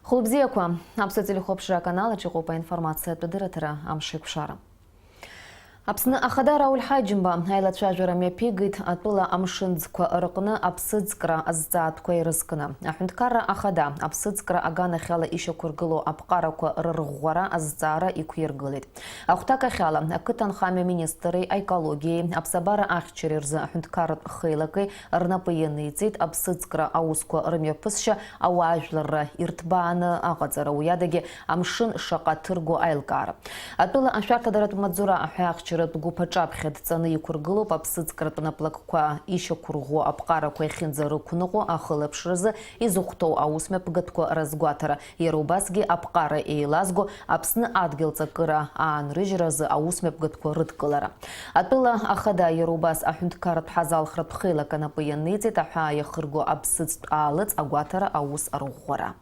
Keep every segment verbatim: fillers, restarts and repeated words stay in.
Хәылбзиақәа, Аԥсуа телехәаԥшра аканал аҿы иҟоуп аинформациатә адырраҭара Амшеиқәшара. Аԥсны Ахада Рауль Ҳаџьымба аилацәажәара мҩаԥигеит атәыла амшын ӡқәа рыҟны аԥсыӡкра азҵаатәқәа ирызкны. Аҳәынҭқарра Ахада аԥсыӡкра аганахьала ишьақәыргылоу аԥҟарақәа рырӷәӷәара азҵаара иқәиргылеит. Ахәҭакахьала, ақыҭанхамҩа министри аекологиеи аԥсабара ахьчареи рзы аҳәынҭқарратә хеилаки рнапы ианиҵеит аԥсыӡкра аусқәа рымҩаԥысшьа ауаажәларра ирҭбааны аҟаҵара, уи адагьы амшын шаҟа ҭырго аилкаара. Атәыла ашәарҭадаратә маҵзура аҳәаахьчаратә гәыԥ аҿаԥхьа дҵаны иқәыргылоуп аԥсыӡкратә наплакқәа ишьақәырӷәӷәо аԥҟарақәа иахьынӡарықәныҟәо ахылаԥшразы изыхәҭоу аусмҩаԥгатәқәа разгәаҭара, иара убасгьы аԥҟара еилазго Аԥсны адгьыл ҵакыра аанрыжьразы аусмҩаԥгатәқәа рыдкылара. Атәыла ахада иара убас аҳәынҭқарратә ҳазалхратә хеилак анапы ианиҵеит аҳәаа иахырго аԥсыӡтә аалыҵ агәаҭара аус арӷәӷәара.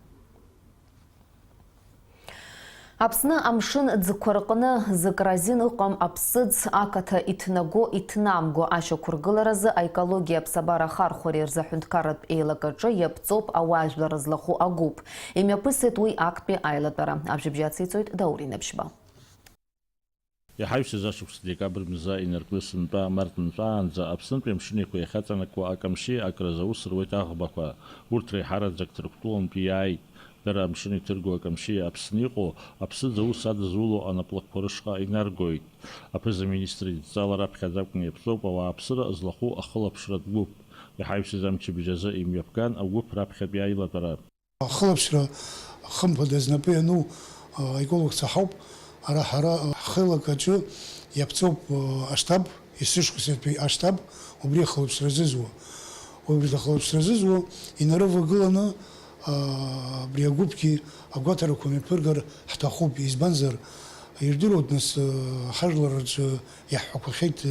Аԥсны амшын ӡқәа рҟны зык разин ыҟам аԥсыӡ ақаҭа иҭнаго-иҭнамго ашьақәыргыларазы аекологиа аԥсабара ахархәареи рзы аҳәынҭқарратә еилакаҿы иаԥҵоуп ауаажәлар рызлахәу агәыԥ. Имҩаԥысит уи актәи аилатәара. Ажәабжь ациҵоит Даур Инаԥшьба. Иҳаҩсыз ашықәс декабрь мза инаркны сынтәа март нҵәаанӡа Аԥснытәи амшын еиқәа иахьаҵанакуа акамшьи акразы аус руеит аӷбақәа. Урҭ реиҳараӡак Ҭырқәтәылантәи иааит. Дара амшын иҭырго акамшьи Аԥсны иҟоу аԥсыӡ аус адызуло анаплакқәа рышҟа инаргоит. Аԥыза-министр идҵала раԥхьаӡа акәны иаԥҵоуп ауааԥсыра злахәу ахылаԥшратә гәыԥ. Иҳаҩсыз амчыбжь азы имҩаԥган агәыԥ раԥхьатәи аилатәара. Ахылаԥшра, хымԥада, знапы иану, а, аекологцәа ҳауп. Ара ҳара, а, ҳхеилак аҿы иаԥҵоуп, а, аштаб, есышықәсатәи аштаб, убри ахылаԥшра зызуа. Убри ахылаԥшра зызуа инарывагыланы, а, абри агәыԥгьы агәаҭарақәа мҩаԥыргар ҳҭахуп, избанзар, ижәдыруеит, нас, а, ҳажәлар рҿы иаҳҳәақәахьеит, а,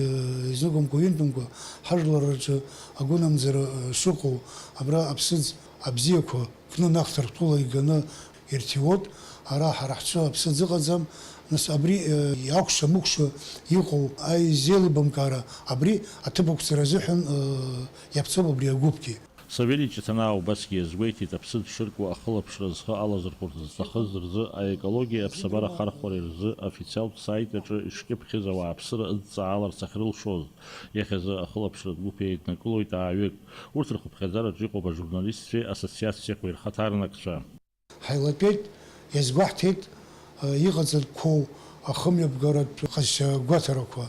изныкымкәа-ҩынтәымкәа, ҳажәлар рҿы агәынамӡара, а, шыҟоу, абра аԥсыӡ абзиақәа кны, наҟ Ҭырқәтәыла иганы ирҭиуоит. Ара ҳара ҳҿы аԥсыӡ ыҟаӡам. Нас абри, э, иакәша-мыкәша иҟоу аизеилыбамкаара абри аҭыԥ ақәҵара азыҳәан, э, иаԥҵоуп абри агәыԥгьы. Савели Ҷыҭанаа убасгьы иазгәеиҭеит, аԥсыӡ шыркуа ахылаԥшра зхы алазырхәырц зҭахыз рзы аекологиеи аԥсабара ахархәареи рзы официалтә саит аҿы ишкьыԥхьыз ауааԥсыра ыдҵааларц ахьрылшоз. Иахьазы ахылаԥшратә гәыԥ еиднакылоит ааҩык. Урҭ рхыԥхьаӡараҿы иҟоуп ажурналистцәеи ассоциациақәеи рхаҭарнакцәа. Ҳаилатәеит, иазгәаҳҭеит, э, иҟаҵатәқәоу ахымҩаԥгаратә ҟазшьа гәаҭарақәа.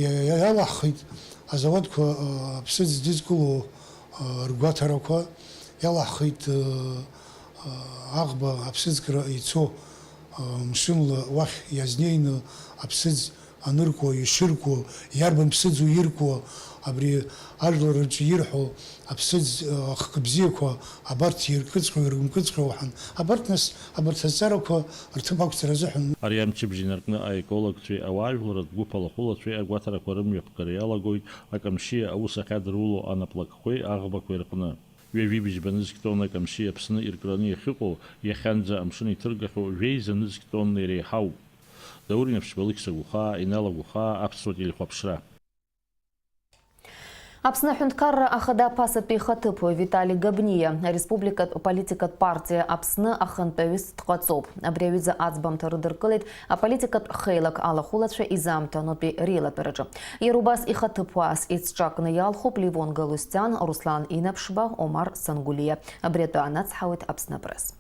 Иа-, иа-, иалаҳхит азауадқәа, э, аԥсыӡ дызкыло, э, ргәаҭарақәа, иалаҳхит, э, э, аӷба аԥсыӡкра ицо, э, мшынла уахь иазнеины аԥсыӡ аныркуа, ишыркуа, иарбан ԥсыӡу иркуа, абри ажәлар рҿы ирҳәо аԥсыӡ, ахкы бзиақәа абарҭ иркыҵәҟьоу, ирымкыҵәҟьоу ҳәан, абарҭ нас, абарҭ азҵаарақәа рҭыԥ ақәҵара азыҳәан. Ари амчыбжь инаркны аекологцәеи ауаажәларратә гәыԥ алахәылацәеи агәаҭарақәа рымҩаԥгара иалагоит акамшьиа аус ахьадыруло анаплакқәеи аӷбақәеи рҟны. Ҩажәи быжьба нызқь тонна акамшьи Аԥсны иркраны иахьыҟоу иахьанӡа амшын иҭыргахьоу жәеиза нызқь тонна иреиҳауп. Даур Инаԥшьба, Алықьса Гәхаа, Инал Агәхаа, Аԥсуа телехәаԥшра. Аԥсны аҳәынҭқарра ахада аԥасатәи ихаҭыԥуаҩ Витали Габниа ареспубликатә политикатә партиа Аԥсны ахантәаҩыс дҟаҵоуп. Абри аҩыза аӡбамҭа рыдыркылеит аполитикатә хеилак алахәылацәа изаамҭанутәи реилатәараҿы. Иара убас ихаҭыԥуаас еицҿакны иалхуп Левон Галустиан, Руслан Инаԥшба, Омар Сангулиа. Абри атәы анацҳауеит Аԥсны Апресс.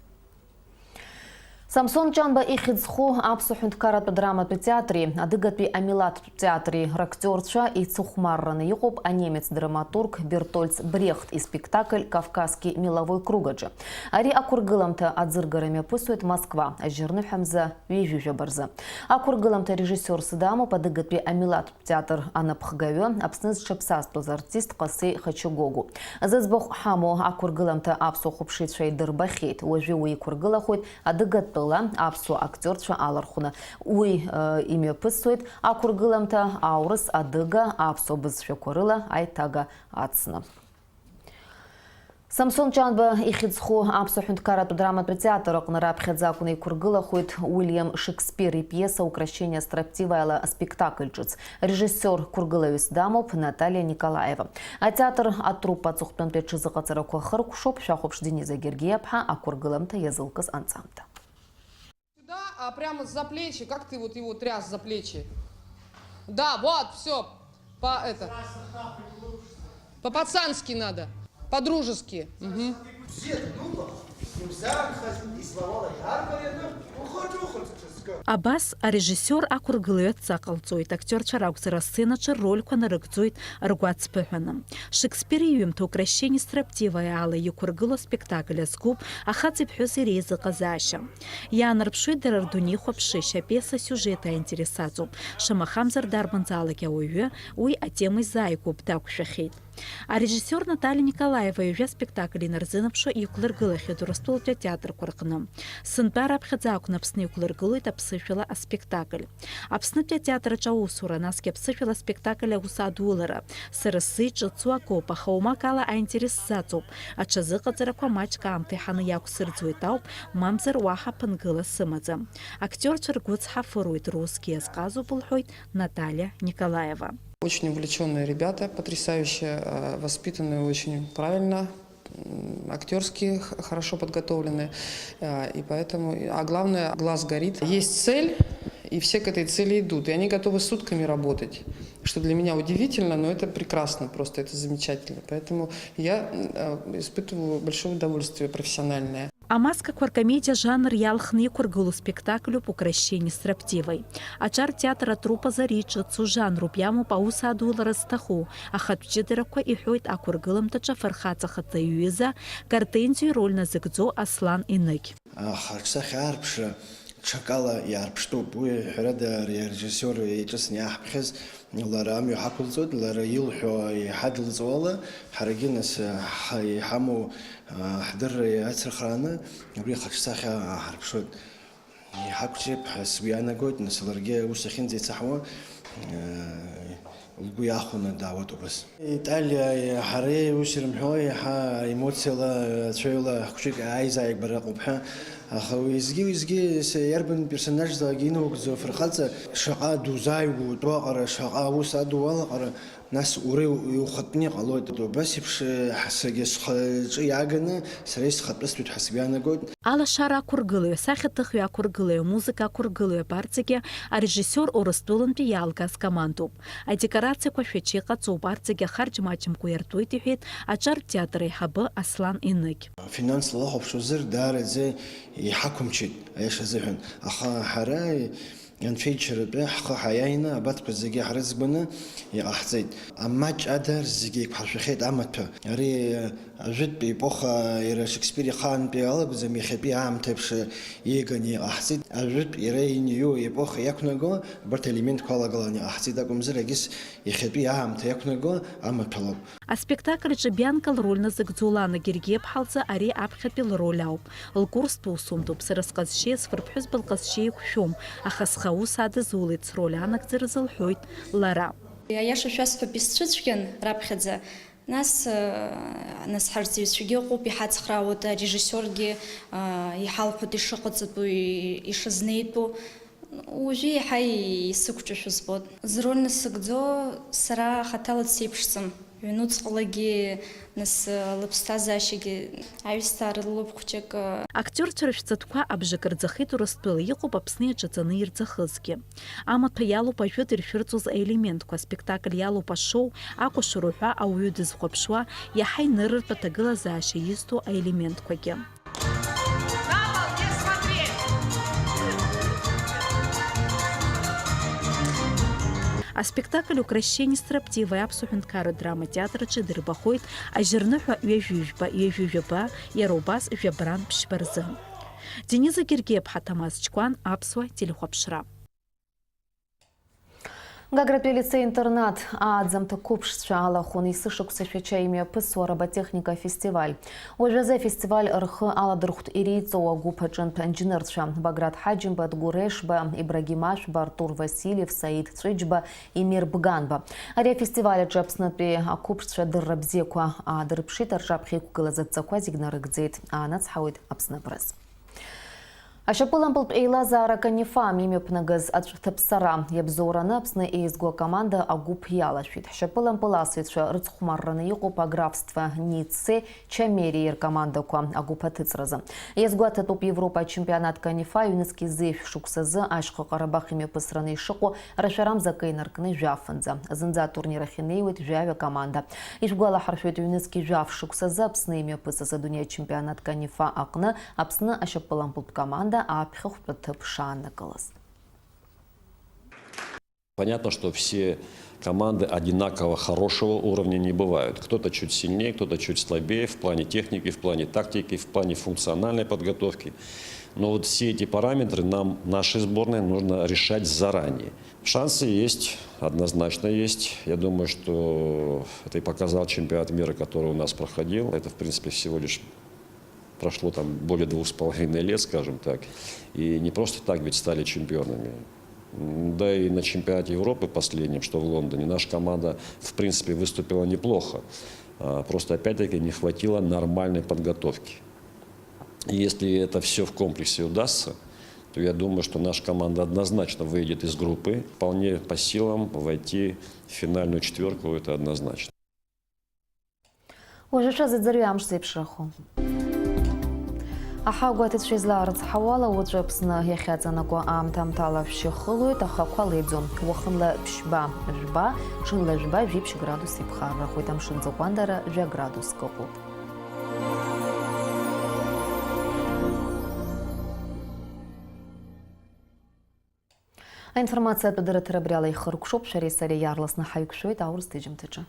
Самсон Ҷанба ихьӡ зху аԥсуа ҳәынҭқарратә драматә театри адыгатәи амилаҭтә театри рактиорцәа еицыхәмарраны иҟоуп анемец драматург Бертольд Брехт испектакль Кавказский меловой круг аҿы. Ари ақәыргыламҭа аӡыргара мҩаԥысуеит Москва, ажьырныҳәа мза ҩажәи жәаба рзы. Ақәыргыламҭа режиссиорс дамоуп адыгатәи амилаҭтә театр анапхгаҩы, Аԥсны зҽаԥсазтәыз артист Ҟасеи Хачагогу. Зыӡбахә ҳамоу ақәыргыламҭа аԥсуа хәаԥшыҩцәа идырбахьеит. Уажәы уи иқәыргылахоит адыгатәыла аԥсуа актиорцәа алархәны. Уи, э, имҩаԥысуеит ақәыргыламҭа аурыс, адыга, аԥсуа бызшәақәа рыла аиҭага ацны. Самсон Ҷанба ихьыӡху Аԥсуа ҳәынҭқарратә драматә театр аҟны раԥхьаӡа акәны иқәыргылахоит Уильям Шекспир ипиеса «Укрощение строптивой» ала аспектакль ҿыц. Режиссиор, қәыргылаҩыс дамоуп Наталиа Николаева. Атеатр атруппа аҵыхәтәантәи аҽазыҟаҵарақәа ахыркәшоуп, шәахәаԥш Дениза Гергиаԥҳа ақәыргыламҭа иазылкыз анҵамҭа. Сюда, а прямо за плечи, как ты вот его тряс за плечи? Да, вот, всё, по, это, по-пацански надо, по-дружески. Мгм. Абас арежиссиор ақәыргылаҩ адҵа ҟалҵоит, актиорцәа ракәзар асценаҿы ррольқәа нарыгӡоит ргәацԥыҳәаны. Шекспир иҩымҭа «Укрощение строптивой» ала иқәыргылоу аспектакль азкуп ахаҵеи ԥҳәыси реизыҟазаашьа. Иаанарԥшуеит дара рдунеихәаԥшышьа, апиеса асиужет аинтерес аҵоуп, шамахамзар дарбанзаалак ауаҩы уи атема изааигәоуп, дақәшәахьеит. Арежиссиор Наталиа Николаева ҩажәа спектакль инарзынаԥшуа иқәлыргылахьеит Урыстәылатәи атеатрқәа рҟны. Сынтәа раԥхьаӡа акәны Аԥсны иқәлыргылоит аԥсышәала аспектакль. Аԥснытәи атеатр аҿы аусура, насгьы аԥсышәала аспектакль аус адулара сара сзы иҿыцу акоуп, аха уамак ала аинтерес сзаҵоуп. Аҽазыҟаҵарақәа маҷк аамҭа иҳаны иақәсырӡуеит ауп, мамзар уаҳа ԥынгыла сымаӡам. Актиорцәа ргәы цҳафыруеит, русгьы иазҟазоуп, лҳәоит Наталиа Николаева. Очень увлечённые ребята, потрясающе, э, воспитанные, очень правильно, м, актёрски х-, хорошо подготовлены, э, и поэтому, а главное, глаз горит. Есть цель, и все к этой цели идут, и они готовы сутками работать, что для меня удивительно, но это прекрасно, просто это замечательно. Поэтому я, м, э, испытываю большое удовольствие профессиональное. Амаскақәа ркомедиа ажанр иалхны иқәыргылоу спектакльуп «Укрощение строптивой». Аҿар театр атруппазы ари иҿыцу жанруп, иамоуп аус адулара зҭаху, ахатә ҷыдарақәа, иҳәоит ақәыргыламҭаҿы афырхаҵа ахаҵаҩы иҩыза Гортензио ироль назыгӡо Аслан Иныгь. Ахаҿсахьа аарԥшра ҽакала иаарԥштәуп. Уи, ҳәарада, ари арежиссиор иҿыцны иааҳԥхьаз лара амҩа ҳақәылҵоит, лара илҳәо иҳадылҵо ала, ҳарагьы нас ҳа-, иҳамоу, а, ҳдырра иацырхрааны абри ахаҿсахьа ааҳарԥшуеит. Иҳақәҿиап ҳәа сгәы иаанагоит, нас ларгьы аус ахьынӡаицаҳауа, а, лгәы иахәаны даауеит убас. Италиа ҳара ус ирымҳәо, иаҳа аемоциала, ацәаҩала хәҷык ааизааигәара ыҟоуп ҳәа. Аха уеизгьы-уеизгьы се-, иарбан персонажзаалак инаугӡо афырхаҵа шаҟа дузааигәоу утәу аҟара, шаҟа аус адуа алаҟара, нас уара иу-, иухатәны иҟалоит. Убас еиԥш, ҳа-, саргьы схаҿы иааганы сара исхатәыстәуеит ҳәа сгәы иаанагоит. Алашара ақәыргылаҩ, асахьаҭыхҩы ақәыргылаҩ, амузыка ақәыргылаҩ абарҭ зегьы арежиссиор Урыстәылантәи иаалгаз командоуп. Адекорациақәа шәача иҟаҵоуп, арҭ зегьы ахарџь маҷымкәа иартуеит, иҳәеит аҿар театр аиҳабы Аслан Иныгь. Финансла уахәаԥшуазар, даараӡа иҳақәымчит, аиаша азыҳәан. Аха ҳара анцәа ичаратәы ҳхы ҳаиааины абарҭқәа зегьы ҳрыӡбаны иҟаҳҵеит. Амаҷ ада зегьы еиқәҳаршәахьеит амаҭәа. Ари Ажәытә епоха иара Шекспир ихаантәи алакәӡам, иахьатәи аамҭа еиԥш иеиганы иҟаҳҵеит. Ажәытә иара иниу епоха иақәнаго абарҭ аелементқәа алагаланы иҟаҳҵеит акәымзар, егьыс иахьатәи аамҭа иақәнаго амаҭәалоуп. Аспектакль аҿы Бианка лроль назыгӡо Лана Гергиаԥҳа лзы ари аԥхьатәи лроль ауп. Лкурстә усумҭоуп, сара сҟазшьеи сфырԥҳәызба лҟазшьеи еиқәшәом, аха схы аус адызулеит, сроль анагӡаразы, лҳәоит лара. Аиаша шәасҳәап, исцәыцәгьан раԥхьаӡа. Нас, э, нас ҳарҵаҩцәагьы ыҟоуп, иҳацхраауеит, арежиссиоргьы, э, иҳалҳәоит ишыҟаҵатәу, и-, ишызнеитәу. Уажәы иаҳа исықәҿашәо збоит. Зроль насыгӡо сара хаҭала дсеиԥшӡам. Ҩнуҵҟалагьы, нас, э, лыԥсҭазаашьагьы аҩсҭаара лоуп хәҷык, э. Актиорцәа рышәҵатәқәа абжак рӡахеит Урыстәыла, иҟоуп Аԥсны иаҿаҵаны ирӡахызгьы. Амаҭәа иалоуп ажәытә иршәырҵоз аелементқәа, аспектакль иалоуп ашоу, акәашара уҳәа ауаҩы дызхәаԥшуа, иаҳа инырыртә аҭагылазаашьа изҭо аелементқәагьы. Аспектакль «Укрощение строптивой» Аԥсуа ҳәынҭқарратә драма театр аҿы идырбахоит ажьырныҳәа ҩажәи жәба, ҩажәи жәаба, иара убас жәабран ԥшьба рзы. Дениза Гергиаԥҳа, Ҭамаз Чкәан, Аԥсуа телехәаԥшра. Гагратәи алицеи-интернат ааӡамҭа қәыԥшцәа алахәын есышықәса Шәача имҩаԥысуа ароботехника афестиваль. Уажәазы афестиваль рхы аладырхәт иреиҵоу агәыԥ аҿынтә анџьнырцәа Баграт Ҳаџьымба, Дгурешба, Ибрагим Ашәба, Артур Васильев, Саид Ҵәыџьба, Емир Бганба. Ари афестиваль аҿы Аԥснытәи ақәыԥшцәа адырра бзиақәа аадырԥшит, рҿаԥхьа иқәгылаз адҵақәа зегь нарыгӡеит, аанацҳауеит Аԥсны абраз. Ашьапылампылтә еилазаара Канифа имҩаԥнагаз аҵәҭаԥсара иабзоураны Аԥсны еизго акоманда агәыԥ иалашәеит. Ҳшьапылампыл асыҩцәа рыцхәмарраны иҟоуп Аграфство Ниццеи Чамерии ркомандақәа агәыԥ аҭыҵразы. Иазгәаҭатәуп Европа ачемпионат Канифа ҩнызқь зеижә шықәсазы Ашьха Ҟарабах имҩаԥысраны ишыҟоу рашәарамза акы инаркны жәафынӡа. Зынӡа атурнир ахь инеиуеит жәаҩа команда. Ишәгәалаҳаршәоит, ҩнызқь жәаф шықәсазы Аԥсны имҩаԥысыз адунеи ачемпионат Канифа аҟны Аԥсны ашьапылампылтә команда аԥхьахәтәы ҭыԥ шааннакылаз. Понятно, что все команды одинаково хорошего уровня не бывают. Кто-то чуть сильнее, кто-то чуть слабее в плане техники, в плане тактики, в плане функциональной подготовки. Но вот все эти параметры нам, нашей сборной, нужно решать заранее. Шансы есть, однозначно есть. Я думаю, что это и показал чемпионат мира, который у нас проходил. Это, в принципе, всего лишь прошло там более двух с половиной лет, скажем так. И не просто так ведь стали чемпионами. М, да и на чемпионате Европы последнем, что в Лондоне, наша команда, в принципе, выступила неплохо. А, просто, опять-таки, не хватило нормальной подготовки. И если это все в комплексе удастся, то я думаю, что наша команда однозначно выйдет из группы. Вполне по силам войти в финальную четверку, это однозначно. Уажәы шәазыӡырҩы амш зеиԥшрахо. Аҳауагәаҭацәа излаарыцҳауала, уаҵәы Аԥсны иахьаҵанакуа аамҭа-аамҭала ашәшьы хылоит, ахақәа леиӡом. Уахынла ԥшьба, жәба, ҽынла жәба, жәиԥшь градус иԥхаррахоит, амшын ӡакәандара жәа градуск ыҟоуп. Аинформациатә дырраҭара абриала ихыркәшоуп, шәареи сареи иаарласны ҳаиқәшәоит аурыс ҭыжьымҭаҿы.